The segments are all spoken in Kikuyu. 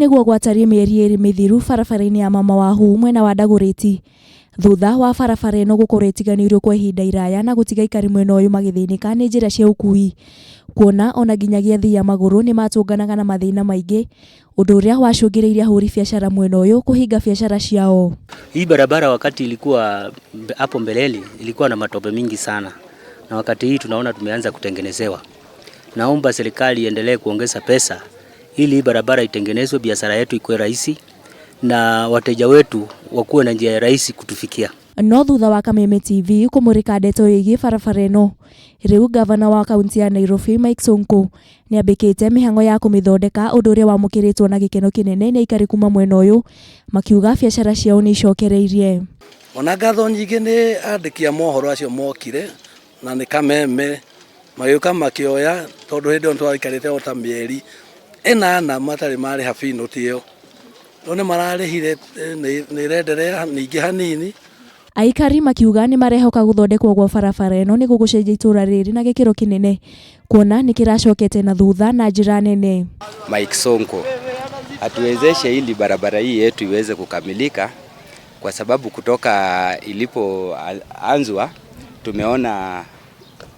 Ũguo nĩguo gwatariĩ mĩeri ĩrĩ mĩthiru barabara-inĩ ya Mama Wahu mwena wa Dagoretti, thutha wa barabara ĩno gũkorwo ĩtiganĩirio kwa ihinda iraya na gũtiga aikari mwena ũyũ magĩthĩnĩka nĩ njĩra cia ũkui, kuona ona nginyagia athii a magũrũ nĩmatũnganaga na mathĩna maingĩ, ũndũ ũrĩa wacũngĩrĩirie ahũri biacara mwena ũyũ kũhinga biacara ciao. Hii barabara wakati ilikuwa hapo mbeleni ilikuwa na matope mingi sana, na wakati hii tunaona tumeanza kutengenezewa. Naomba serikali iendelee kuongeza pesa ili hii barabara itengenezwe, biashara yetu ikuwe rahisi na wateja wetu wakuwe na njia rahisi kutufikia. No thutha wa Kameme TV kũmũrĩka ndeto ĩgiĩ barabara ĩno, rĩu gavana wa kaunti ya Nairobi Mike Sonko nĩambĩkĩte mĩhang'o ya kũmĩthondeka, ũndũ ũrĩa wamũkĩrĩtwo na gĩkeno kĩnene nĩ aikari kuma mwena ũyũ, makiuga biacara ciao nĩ icokereirie. Ona ngatho nyingĩ nĩ andĩki a mohoro acio mokire na nĩ Kameme magĩũka makĩoya, tondũ hĩndĩ ĩyo twaikarĩte o ta mĩeri 8 matarĩ marĩha binũti ĩyo, no nĩ mararĩhire, nĩ ĩrenderea ningĩ hanini. Aikari makiuga nĩ marehoka gũthondekwo gwa barabara ĩno nĩ gũgũcenjia itũra rĩrĩ na gĩkĩro kĩnene, kuona nĩ kĩracokete na thutha na njĩra nene. Mike Sonko atuwezeshe ili barabara hii yetu iweze kukamilika, kwa sababu kutoka ilipoanzwa tumeona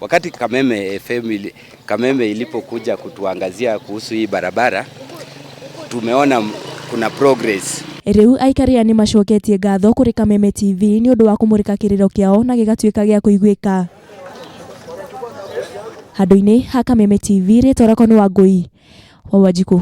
wakati Kameme FM Kameme ilipokuja kutuangazia kuhusu hii barabara, tumeona kuna progress. Rĩu aikari aya nĩ macoketie ngatho kũrĩ Kameme TV nĩ ũndũ wa kũmũrĩka kĩrĩro kĩao na gĩgatuĩka gĩa kũiguĩka. Handũ-inĩ ha Kameme TV, rĩtwa rĩakwa nĩ Wangũi wa Wanjikũ.